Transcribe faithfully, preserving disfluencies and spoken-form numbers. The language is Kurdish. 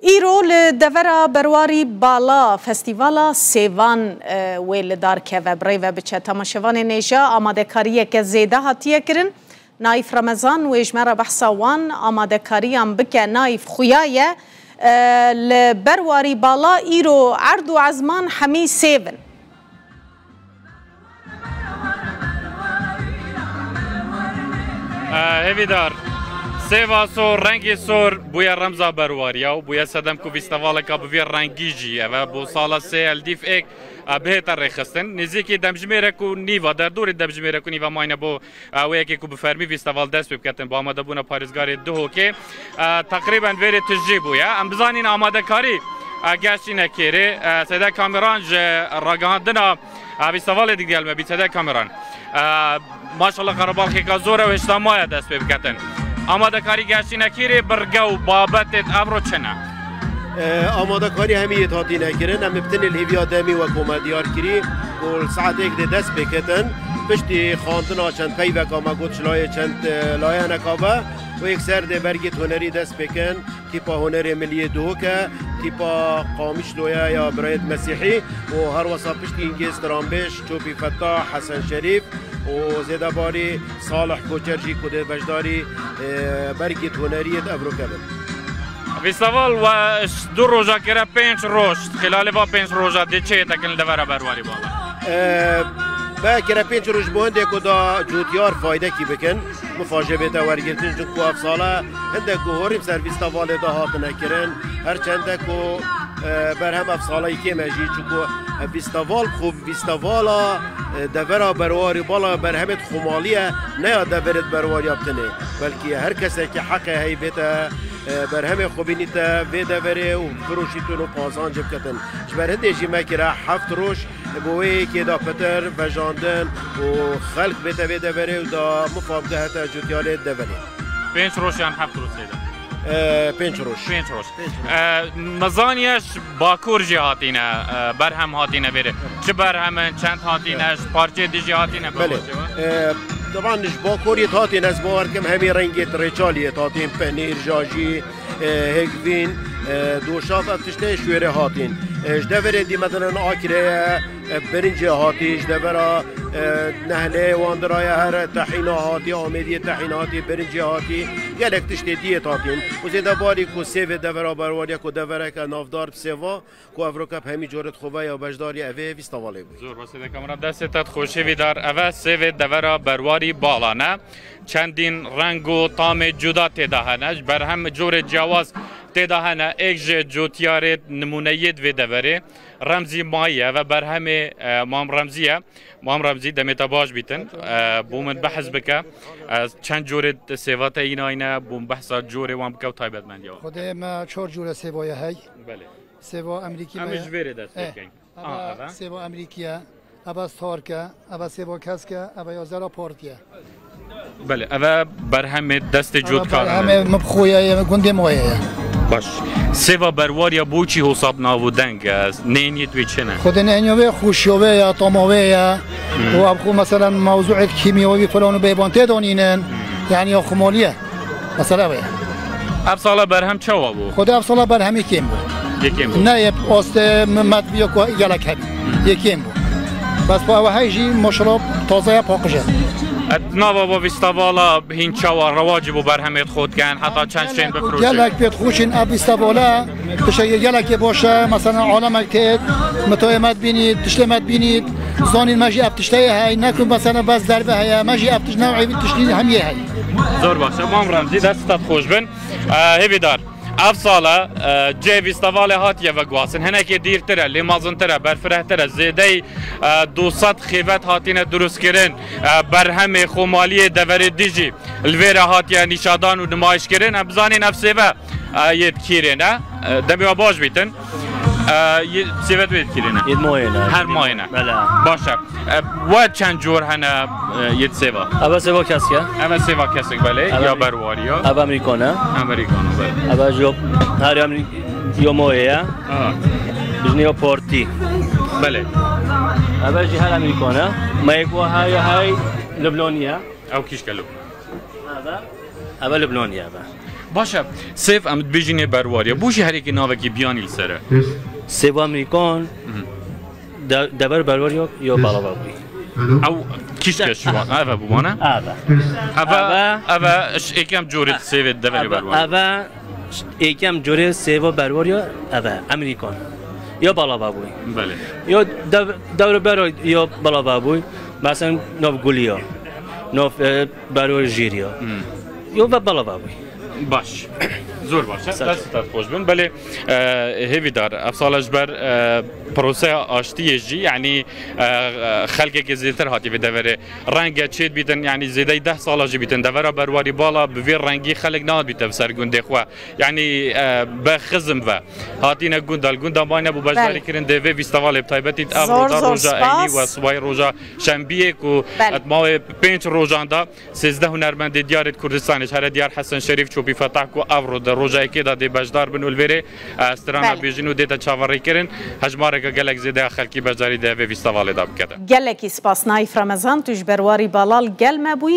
Îro li devera Berwarî Bala Festîvala Sêvan, e, wê li dar keve, bi rê ve biçe. Temaşevanên hêja, amadekariyeke zêde hatiye kirin. Naîf Remezan wê ji me re behsa wan amadekariyan bike. Naîf xuya ye, e, li Berwarî Bala îro erd û ezman hemî sêv in. Hêvîdar, sêva sor, rengê sor bûye remza berwariya û bûye sedem ku fîstevaleka bi vî rengî jî eve bo sala sê el dîf êk, e, bihête rêxistin. Nêzîkî demjimêrek û nîva, derdorê demjimêrek û nîva mayne bo, e, wê yekê ku bi fermî fîsteval dest pê biketin, bi amadebûna parêzgarê Duhokê, e, teqrîben vêrê tijî bûye. Em bizanîn amadekarî, e, geştîne kêrê, e, Seyda Kameran ji ragihandina, e, fîstevalê digel me bît. Seyda Kameran. E, maşallah qerebalxêka zor e û hêşta maye dest pê biketin. Amadekarî geştîne kêrê bi rge û babetê evro çi ne? E, amadekarî hemî yê hatîne kirin. Em bi tinê li hêviya demî wek me diyar kirî ku li saetêk dê dest pê ketin. Piştî xwendina çend peyveka me got ji layê çend, e, layeneka ve û yekser dê bergê hunerî dest pê kin. Tîpa hunerê miliyê Duhok e, tîpa Qamişlo ye ya birayêt Mesîhî û her wesa piştî Îngêz Stranbêj, Çopî Fetah, Hesen Şerîf û zêdebarî Salih Koçer jî ku dê beşdarî, e, bergê huneriyê di evroke bin. Fîsteval we ji du roja kire pênc roj, xîlalê va pênc roja dê çi yê tekin li devera Berwarî Bala? E, be kire pênc roj bo hindê ku da cotiyar faydekî bikin. Mifaje bête wergirtin, çunku ev sala hindek guhorî ser fîstevalê de hatine kirin. Her çende ku, e, berhem ev sala yê kêm e jî, çunku ev fîsteval xwe fîstevala, e, devera Berwarî Bala berhemê xwemalî ye, ne ya deverê Berwariya bi tinê. Belkî her kesekî heqê heyî bête, e, berhemê xwe bînîte vê deverê û firoşîtin û qazancê biketin. Ji ber hindê jî me kire heft roj, Bo wê yekê da pitir vejandin û xelk bête vê deverê û da mifa bide heta cotiyarê deverê. Pênc roj yan heft roj Seyda? E, pênc roj. Pênc roj. Pênc roj. E, me zaniye ji Bakur jî hatîne, e, berhem hatîne vêrê. Çi berhem in, çend hatîne, ji parçeyê dijî hatîne? Belê. E, teban ji Bakurê hatîne, ez bawer kim hemî rengê rêçaliyê hatîn, penîr, jajî, e, hêgvîn, e, doşaf, ev tiştê ji wêrê hatîn. E, ji deverê dî, meselen, Akirê ye, e, birincê hatî, ji devera, e, Nehlê wan diraye here tehîna hatî, Amêdiyê tehîna hatî, birincê hatî, gelek tiştê diyê hatîn. Û zêde barî ku sêvê devera Berwariya ku devereke navdar bi sêva, ku ev rokep hemî corê xwe ve ya beşdarî evê fîstevalê bû. Zor baş e, Kameran, destê te xweş, hêvîdar. Eve sêvê devera Berwarî Bala ne. Çendîn reng û tamê cuda tê de hene. Ji berhem corê ciyawaz tê de hene. Êk ji cotiyarê nimûneyê di vê deverê Remzî Mayî ye. Eve berhemê, e, Mam Remzî ye. Mam Remzî, demê te baş bîtin. E, bo min behs bike. E, çend corê sêva te înayne, bo min behsa corê wan bike û taybetmendiya wan. Xwedê me çar cure sêva ye hey. Belê. Sêva Amerîkî me ye. Em ji vê rê dest pê Eh. bikin. Eva sêva Amerîkî ye, eva Stark e, eva sêva Kesk e, eva ya Zera Park e. Belê, eve berhemê destê cotkaran e. Berhemê min bi xwe ye, gundê me ye. Baş. Sêva Berwariya bo çi hosap nav û deng e? Nêniyê wê çi ne? Xwedê nêniya wê xweşiya wê ye, tama wê ye. Hmm. Û ev xwe, meselen, mewzûek kîmyewî falan û bêvan tê de nînin. Hmm. Yani ya xumalî ye. Mesela wê. Ev sala berhem çawa bû? Xwedê ev sala berhemê kêm bû. Yê kêm bû. Ne yê astê me-, medviya ku gelek hebî. Yê kêm bû. Bes pa ew hey jî maşallah taze ye, paqij e. Et nava va fîstevala hîn çawa rewacî bû berhemê xwe dikin, heta çend şên bifroşin? Gelek pê dixweşin ev fîstevala tiştekê gelekê baş e, mesela alemek tê, mitoyê me dibînî, tiştê me dibînî, zanîn me jî ev tişteyê hey, ne ku mesela bes derve heye, me jî ev tişt newê vî tiştî hemiyê hey. Zor baş e. Mam Remzî, dest te xweş bin. E, hêvîdar. Ev sala, e, cihê fîstevalê hatiye veguhastin. Hinekê dîrtir e, lê mezintir e, berfirehtir e. Zêdeyî, e, du sed xêvet hatine dirustkirin. E, berhemê xwemaliyê deverê dijî li vê re hatiye nîşadan û nimayişkirin. Em bizanîn ev sêve, e, yê dikîrê ne. E, demê we baş bîtin. E, yê sêvet wê dikîrê ne? Yê mayê ne. Her mayê ne. Bela. Baş e. E, we çend cor hene, e, yê sêva? Eve sêva kesk e. Eve sêva kesik, belê. Eve Ya Amerî-, berwariya. Eve Amerîkan e. Amerîkan e, belê. Eve jî her Amerî-, ya mayê ye. Ha. Bijnê ya partî. Belê. Eve jî her Amerîkan e. Mayê ku her ya hey Lubnanî ye. Ew kîşke Lubnan. Eve, eve Lubnanî ye eve. Baş e, sêv em dibêjînê berwariya. Bû jî herêkê navekî biyanî li ser e. Sêva Amerîkan, de-, dever berwariya ya balava bûyî. Ew kîşke şivan, ev e bû wana? Ev e. Ev e, ev e, ş-, êkem corê sêvê deverê berwariya. Ev e, êkem corê sêva berwariya, ev e, Amerîkan. Ya balava bûyî. Belê. Ya dev-, dewre bera ya balava bûyî. Mesela nav guliya, nav, e, berwariya jêriya. Ya ve balava bûyî. Baş. Zor baş. Dest te xweş bin. Belê, e, hêvîdar. Ev sala ji ber, e, proseya aştiyê jî, yanî, e, xelkeke zêdetir hatiye vê deverê. Renge çêt bîtin, yanî zêdeyî deh sala jî bîtin. Devera berwarî bala bi vê rengî xelk nehat bîte bi ser gundê xwe. Yanî, e, be xizm ve. Hatine gunda, li gunda mayne bû beşdarî kirin dê vê fîstevalê bi taybetî ev roja, roja eynî we sibayê roja şembiyê ku et mawê pênc rojan da sêzdeh hunermendê diyarê Kurdistanê ji here diyar Hesen Şerîf, Çopî Fetah ku ev ro di roja yekê de dê beşdar bin û li vêrê, e, strana bêjin û dête çaverêkirin, hejmareke gelek zêde ya xelkî beşdarî di vê fîstevalê de bikete. Gelekî spas Naîf Remezan, tu ji ber warî balal gel me bûyî.